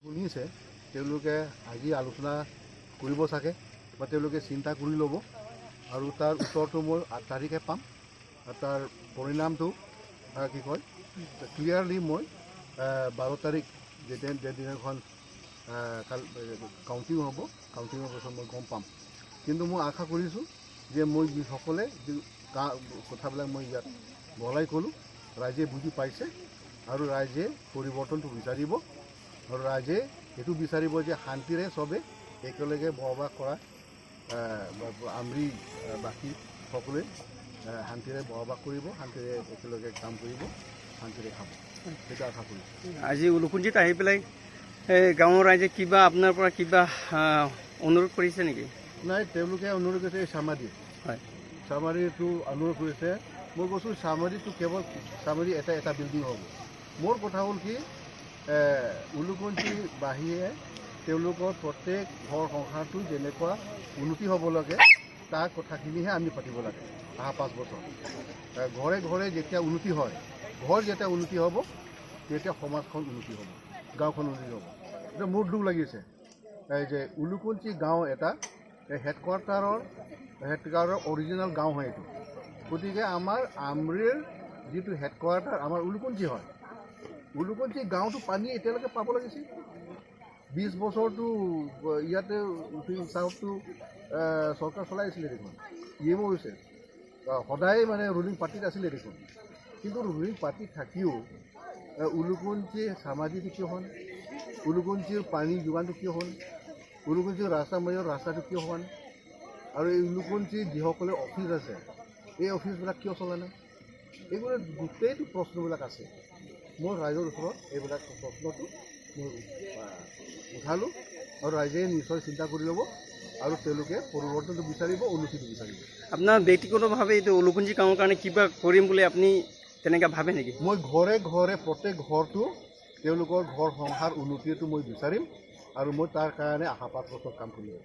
শুনিছে, তেওঁলোকে আজি আলোচনা কৰিব চাগে বা তেওঁলোকে চিন্তা কৰি ল'ব আৰু তাৰ উত্তৰটো মই 8 তাৰিখে পাম আৰু তাৰ পৰিণামটো কি কয় ক্লিয়াৰলি মই 12 তাৰিখ যেতিয়া দিনাখন কাউণ্টিং হ'ব, কাউণ্টিঙৰ পিছত মই গম পাম। কিন্তু মই আশা কৰিছোঁ যে মই যিসকলে যি কথাবিলাক মই ইয়াত বহলাই ক'লোঁ, ৰাইজে বুজি পাইছে আৰু ৰাইজে পৰিৱৰ্তনটো বিচাৰিব আৰু ৰাইজে এইটো বিচাৰিব যে শান্তিৰে চবে একেলগে বসবাস কৰা, আমৰি বাকী সকলোৱে শান্তিৰে বসবাস কৰিব, শান্তিৰে একেলগে কাম কৰিব, শান্তিৰে খাব, সেইটো আশা কৰিছোঁ। আজি উলুখুঞ্জিত আহি পেলাই এই গাঁৱৰ ৰাইজে কিবা আপোনাৰ পৰা কিবা অনুৰোধ কৰিছে নেকি? নাই, তেওঁলোকে অনুৰোধ কৰিছে এই চামাদি চামাৰিটো অনুৰোধ কৰিছে। মই কৈছোঁ চামাৰিটো কেৱল চামাৰি এটা এটা বিল্ডিং হ'ব। মোৰ কথা হ'ল কি, উলুকঞ্চি বাহিৰে তেওঁলোকৰ প্ৰত্যেক ঘৰ সংসাৰটো যেনেকুৱা উন্নতি হ'ব লাগে তাৰ কথাখিনিহে আমি পাতিব লাগে। অহা 5 বছৰ ঘৰে ঘৰে যেতিয়া উন্নতি হয়, ঘৰ যেতিয়া উন্নতি হ'ব তেতিয়া সমাজখন উন্নতি হ'ব, গাঁওখন উন্নতি হ'ব। এতিয়া মোৰ দুখ লাগিছে এই যে উলুকঞ্চি গাঁও এটা হেডকোৱাৰ্টাৰৰ অৰিজিনেল গাঁও হয় এইটো। গতিকে আমাৰ আমৰিৰ যিটো হেডকোৱাৰ্টাৰ আমাৰ উলুকঞ্চি হয়, উলুকঞ্চি গাঁৱটো পানী এতিয়ালৈকে পাব লাগিছিল। 20 বছৰটো ইয়াতে চাহতো চৰকাৰ চলাই আছিলে দেখোন, ইএমও হৈছে সদায় মানে ৰুলিং পাৰ্টিত আছিলে দেখোন। কিন্তু ৰুলিং পাৰ্টিত থাকিও উলুকঞ্চি সামাজিটো কিয় হোৱা নাই? উলুকঞ্চিৰ পানী যোগানটো কিয় হোৱা নাই? উলুকঞ্চিৰ ৰাস্তা মাজৰ ৰাস্তাটো কিয় হোৱা নাই? আৰু এই উলুকঞ্চিৰ যিসকলে অফিচ আছে এই অফিচবিলাক কিয় চলা নাই? এইবিলাক গোটেইটো প্ৰশ্নবিলাক আছে। মই ৰাইজৰ ওচৰত এইবিলাক প্ৰশ্নটো মই উঠালোঁ আৰু ৰাইজে নিশ্চয় চিন্তা কৰি ল'ব আৰু তেওঁলোকে পৰিৱৰ্তনটো বিচাৰিব, উন্নতিটো বিচাৰিব। আপোনাৰ ব্যক্তিগতভাৱে এইটো উলুখুঞ্জি গাঁৱৰ কাৰণে কিবা কৰিম বুলি আপুনি তেনেকৈ ভাবে নেকি? মই ঘৰে ঘৰে প্ৰত্যেক ঘৰটো তেওঁলোকৰ ঘৰ সংসাৰ উন্নতিটো মই বিচাৰিম আৰু মই তাৰ কাৰণে অহা 5 বছৰ কাম কৰিম।